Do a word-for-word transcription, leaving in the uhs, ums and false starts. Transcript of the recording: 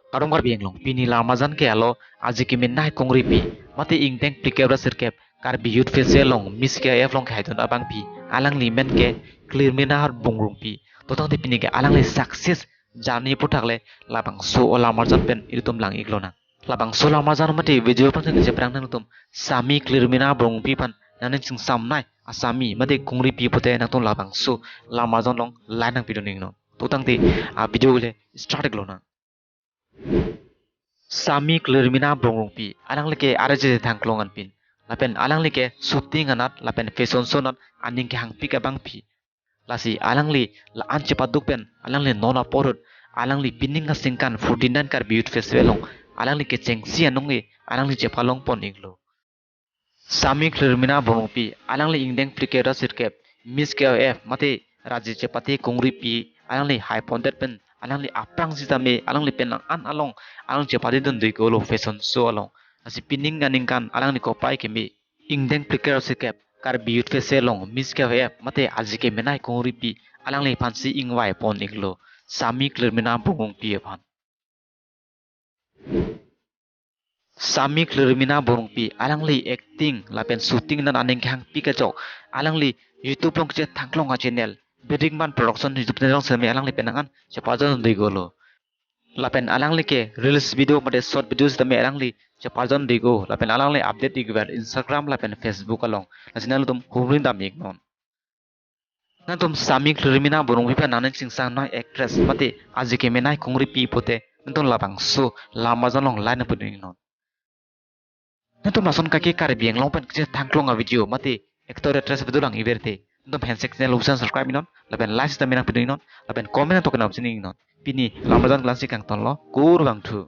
Kardom Karbi Anglong, pini Lamarjan ke alo aji kemenei kongripi mate ingdeng phlikep ra sirkep Karbi Youth Festival along Miss K I F along kehai dun abangpi, alangli men ke Klirmina Bongrungpi. Totangte pini ke alangli success journey aputhak le labangso o Lamarjan pen ilitum lang-ik lonang. Labangso Lamarjan mate video aphan kechephrang nangtum Sami Klirmina Bongrungpi aphan nangning chingsamnei asami mate kongripi pote nangtum labangso Lamarjan along line nangpidun iknon. Totangte a video le start ik lonang. Sami Klirmina Bongrungpi, alangli ke R J Thangklong anpin. Lapen alangli ke shooting anat lapen fashion show anat aning kehangpik abangpi. Lasi alangli la-an chepaduk pen alangli non apor ahut alangli pining aningkan forty-nine Karbi Youth Festival along alangli kechengsi anong e alangli chepalong pon iklo. Sami Klirmina Bongrungpi, alangli ingdeng phlikep ra sirkep Miss K I F mate Raji Chepate kongripi alangli hai pondet pen alangli aphrang sitame alangli penang an along alang chepate dun dui kolo fashion show along. Lasi pining aningkan alangli kopai keme ingdeng phlikep ra sirkep Karbi Youth Festival along Miss K I F mate aji kemenei kongripi alangliphansi ingvai pon iklo Sami Klirmina Bongrungpi aphan. Sami Klirmina Bongrungpi, alangli acting lapen shooting anat aning kehangpik ajok alangli YouTube along kechethangklong a channel Birdingman Production YouTube channel along sitame alangli penang an chepajondun dui kolo. Lapen alangli ke reels video mate short video sitame alangli chepajondun dui ko. Lapen alangli update ikver Instagram lapen Facebook along. Lasi nangtum humri dam iknon. Nangtum Sami Klirmina Bongrungpi aphan nangning chingsamnei actress mate aji kemenei kongripi pote nangtum labangso Lamarjan along line nangpidun iknon. Nangtum lason kake Karbi Anglong pen kechethangklong a video mate actor actress video lang-ik verte nangtum handshake channel usan subscribe iknon lapen like sitame nangpidun iknon lapen comment nangtum kenam sini iknon. Pini Lamarjan klangsi kangtonlo, kurvangthu.